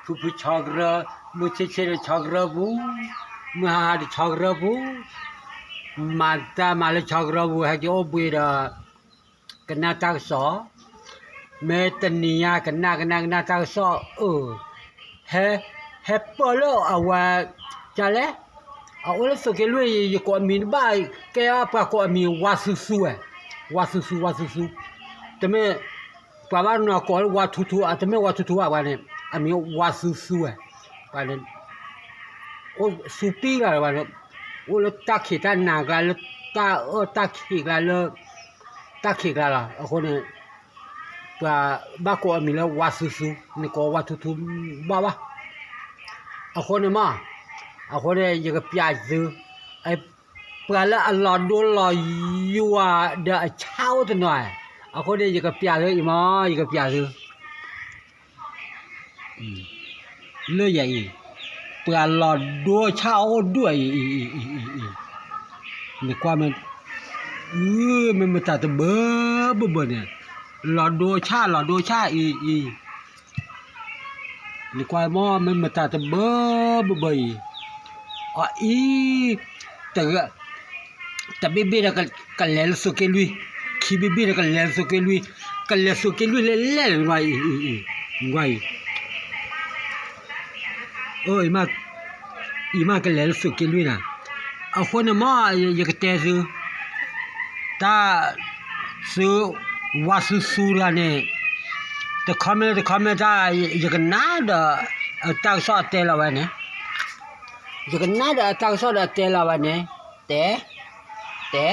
ဖုဖုဆီကရၢ, မုၢ်ဆ့ဆ့ဒီးဆီကရၢပူၤ, မုၢ်ဟါဟါဒီးဆီကရၢပူၤ, မၤတၢ်မၤလၢဆီကရၢပူၤ ဟဲက့ၤအိၣ်ဘှံးဒီး ကနၣ်တၢ်ကစီၣ်, မ့ၢ်တနံၤညါကနၣ်ကနၣ်ကနၣ်တၢ်ကစီၣ်, အၢ, ဟဲ, ဟဲပၢၢ်လၢအဝဲ, ကလဲၣ်, အအိၣ်လၢသုးက့လွံၢ် ယကိးအမံၤတဘၣ်, ကဲပှၤကိးအမံၤဝါသူသူဝဲ, ဝါသူသူ ဝါသူသူ, တမ့ၢ် ပှၤဘၣ်နီၢ်ကိးလၢဝါထူထူ, အတမ့ၢ်ဝါထူထူဘၣ်ပှၤန့ၣ်, အမံၤဝါသူသူဝဲ, ပှၤန့ၣ် အိၣ်သူပံၢ်ကျါလီၤ, အိၣ်လၢတၢ်ခံးတၢ်နၤကျါ, လၢတၢ်အၢတၢ်ခံးကျါ, လၢ တၢ်ခံးကျါလီၤ. အဃိန့ၣ် ပှၤဘၣ်ကိးအမံၤလၢဝါသူသူ, နကိးဝါထူထူဘၣ်ဘၣ်. အဃိန့ၣ်မ့ၢ်, အဃိန့ၣ် ယကပျးသု, ပှၤလၢအလီၤဒိလီၤယိာ်ဒီးအဆၣ်အိၣ်တနီၤ, အဃိန့ၣ် ယကပျးသုအံၤမ့ၢ်, ယကပျးသု လၢယၤအံၤ, ပှၤလီၤဒိဆၣ်အိၣ်ဒိၣ်အံၤ, နကွၢ်မ့ၢ်, မ့ၢ်မတၤတဘၢဘၢဘၢန့ၣ်, လီၤဒိဆၣ် လီၤဒိဆၣ်အံၤ, နကွၢ်မ့ၢ် မ့ၢ်မတၤတဘၢဘၢဘၢအံၤ, အအံၤ, တဂၤ တဘ့ၣ်ဘ့ၣ်ဒီးကလဲၤလၢသုးက့လွံၢ်, ခံဘ့ၣ်ဘ့ၣ်ဒီးကလဲၤလၢသုးက့လွံၢ်, ကလဲၤသုးက့လွံၢ်လဲၣ်လဲၣ်, နကွၢ်အံၤ, အံၤမးကလဲၤလၢသုးက့လွံၢ်နၤ, အဃိန့ၣ်မ့ၢ် ယကတဲသု, တၢ်သု ဝါသူသူတဂၤန့ၣ်, တခီမ့ၢ်တခီမ့ၢ်တၢ်, ယကနၣ်ဒီး အတၢ်ကစီၣ်အတဲလီၤဝဲန့ၣ်, ယကနၣ်ဒီးအတၢ်ကစီၣ်ဒီးတဲလီၤဝဲန့ၣ်, တဲ, တဲ,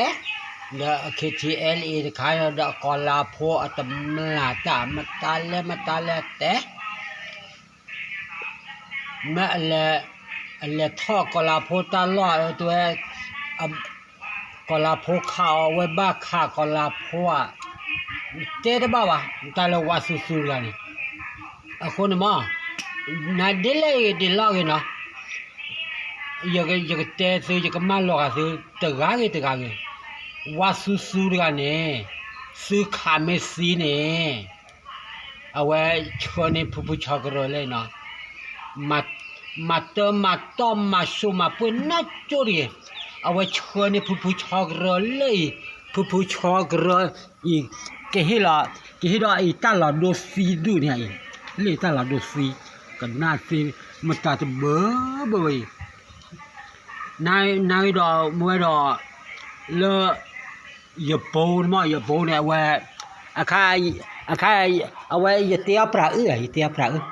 ဒီး KTLA တခါဒီးကီၤလၤဖိအတမျၢ်တၢ်မတၤလဲၣ်မတၤလဲၣ်တဲ မ့ၢ်အလဲၤထီၣ်ကီၤလၤဖိတၢ်လီၢ်အဝဲ, ကီၤလၤဖိခးအီၤ အဝဲဘၣ်ခးကီၤလၤဖိဧါ, တဲတဘၣ်ဘၣ် တၢ်လၢဝါသူသူတဂၤန့ၣ်, အဃိန့ၣ်မ့ၢ်, နဒ်လဲၣ်ဂ့ၤဒ်လဲၣ်ဂ့ၤနီၤ, ယကတဲသု ယကမၢလီၤဂာ်သု, တဂၤဂ့ၤတဂၤဂ့ၤ, ဝါသူသူတဂၤန့ၣ်, သုခးမ့ၢ်သံန့ၣ် အဝဲဆှၢန့ၢ်ဖုဖုဆီကရၢလၢအံၤနီၤ, မၤတၢ်မၤတီၢ်မၤစိၤမၤပှဲၤနီၢ်ကၠိတဂ့ၤ, အဝဲဆှၢန့ၢ်ဖုဖုဆီကရၢလၢအံၤ, ဖုဖုဆီကရၢအံၤ, ကဟ့ၣ်လီၤ, ကဟ့ၣ်ဒီးအံၤတၢ်လီၤဒိသံဒူၣ်န့ၣ်အံၤ, လၢတၢ်လီၤဒိသံ, ကနၣ်သ့, မတၤတဘၢဘၢဝဲအံၤ, နဂ့ၤဒီးမ့ၢ်ဝဲဒီး, လၢ ယပိမ့ၢ် ယပိန့ၣ် အဝဲ, အခါ, အခါ, အဝဲယတဲအီၤပြးအုၣ်, ယတဲအီၤပြးအုၣ်,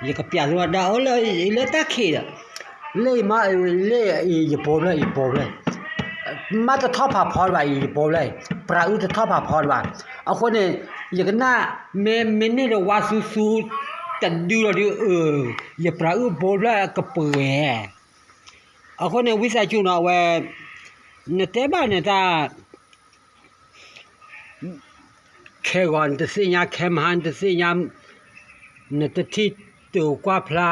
ယကပျးသုဒီးအိၣ်လၢတၢ်ခံးဒီး, လၢမ့ၢ်လၢယပိဖျၢၣ် ယပိဖျၢၣ်, မ့ၢ်တထီၣ်ဖးဖီတဘၣ် ယပိဖျၢၣ်, ပြးအုၣ်တထီၣ်ဖးဖီတဘၣ်, အဃိန့ၣ်, ယကနၣ်, မ့ၢ်မ့ၢ်န့ၣ်ဒီးဝါသူသူ, တဒုလီၤဒုးအၢ, ယပြးအုၣ်ပိဖျၢၣ်ကပှဲၤ အဃိန့ၣ် ဝံသးစူၤနီၤ အဝဲ, နတဲဘၣ်န့ၣ်တၢ်, ခဲဂီၤနတသ့ၣ်ညါ ခဲမဟါနတသ့ၣ်ညါ, နတထံၣ်တိၤကွၢ်ဖျါ,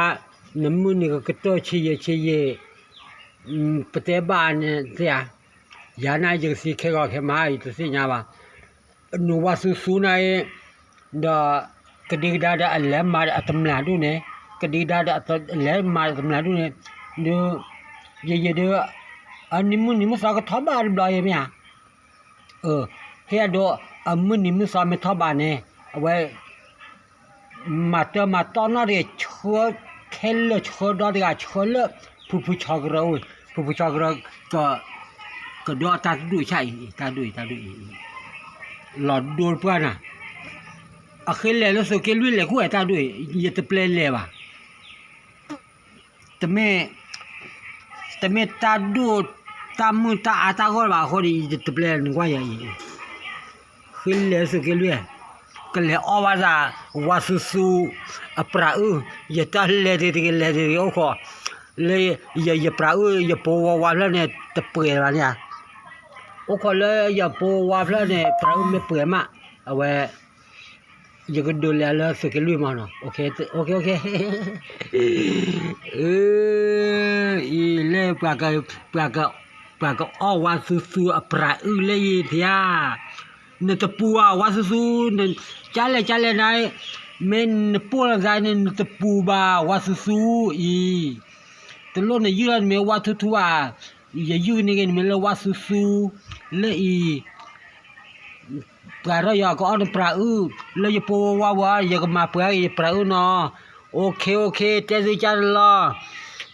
နမုၢ်နံၤကကတၢၢ်ဆံးယံာ်ဆံးယံာ်, ပတဲဘၣ်န့ၣ်သ့ဧါ, ယၤန့ၣ်ယကသံခဲဂီၤခဲမဟါ ယတသ့ၣ်ညါဘၣ်. နဝၤသူသူန့ၣ်, ဒီး, ကဒံကဒါဒီးအလဲၤမၤဒီးအတမျာ်ဒူၣ်န့ၣ်, ကဒံကဒါဒီးအလဲၤမၤဒီးအတမျာ်ဒူၣ်န့ၣ်, ဒီး, ယယံာ်ဒီး, အနံၤမုၢ်နံၤမုၢ်သီကထီၣ်ဘးတဘျီအံၤမ့ၢ်ဧါ, အၢ, ဟ့ၣ်အဒိ, အမုၢ်နံၤမုၢ်သီမ့ၢ်ထီၣ်ဘးန့ၣ်, အဝဲ မၤတၢ်မၤတီၢ်နီၢ်တဂ့ၤ ဆှၢခဲလၢာ်ဆှၢဒီတဂၤ ဆှၢလၢ ဖုဖုဆီကရၢအိၣ်, ဖုဖုဆီကရၢ က, ကဒီးတၢ်တဒူၣ်ဆၣ်အံၤ တၢ်ဒူၣ်အံၤ တၢ်ဒူၣ်အံၤ, လီၤဒိတပှၢ်နၤ, အဃ့လဲၤလၢသုးက့လွံၢ်လဲၤကူၣ်ဝဲတၢ်ဒူၣ်အံၤ ယတပျဲလဲၤဘၣ်. တမ့ၢ်, တမ့ၢ်တၢ်ဒိၣ်, တၢ်မုၢ်တၢ်အါတၢ်ဂီၢ်ဘၣ်အဃိဒီး ယတပျဲနကွၢ်ယၤအံၤ, ဃ့လဲၤသုးက့လွံၢ်, ကလဲၤအီၣ်ဘၣ်သး, ဝါသူသူ, အပြးအုၣ်, ယတၢ်လဲၤတဂ့ၤတဂ့ၤလဲၤတဂ့ၤအိၣ်ခိး, လၢ, ယပြးအုၣ် ယပိဝါဝါဖျၢၣ်န့ၣ် တပှဲၤဘၣ်န့ၣ်ဧါ, အိၣ်ခိးလၢယပိဝါဖျၢၣ်န့ၣ် ပြးအုၣ်မ့ၢ်ပှဲၤမး, အဝဲ ယကဒိးလဲၤလၢသုးက့လွံၢ်မးနီၤ, အ, အံၤလၢ, ပှၤကအီၣ်ဝါသူသူအပြးအုၣ်လၢယံၤဖျါ, နတပူၤဧါ ဝါသူသူ, ကလဲၣ်ကလဲၣ်နၤ, မ့ၢ်နပိၢ်လီၤသးန့ၣ် နတပူၤဘၣ် ဝါသူသူအံၤ, တလိၣ်နယုၢ်လီၤနမ့ၢ်ဝါသူသူဘၣ်, ယယုၢ်န့ၢ်က့ၤနမ့ၢ်လၢဝါသူသူ, လၢအံၤ ပှၤထီၣ်ယၤကအီၣ်နပြးအုၣ်, လၢယပိာ်ဝါဝါဝဲ ယကမၤပှဲၤက့ၤယပြးအုၣ်နီၤ, အိၣ်ခ့အိၣ်ခ့ တဲသ့ကၢ်န့ၣ်လီၤ,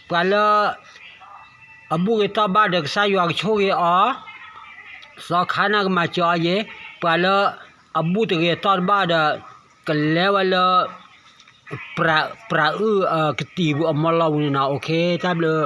ပှၤလၢ အဘူၣ်ဂ့ၤတီၢ်ဘၣ်ဒီးကစၢ်ယွၤကဆိၣ်ဂ့ၤအီၤ, သီခါန့ၣ်ကမၤစၢၤအီၤယဲ, ပှၤလၢ အဘူၣ်တဂ့ၤတီၢ်တဘၣ်ဒီး ကလဲၤဝဲလၢ ပြးအုၣ်အကတံာ်ပူၤအမီလီၢ်ပူၤန့ၣ်နီၤ, အိၣ်ခ့ တၢ်ဘျုး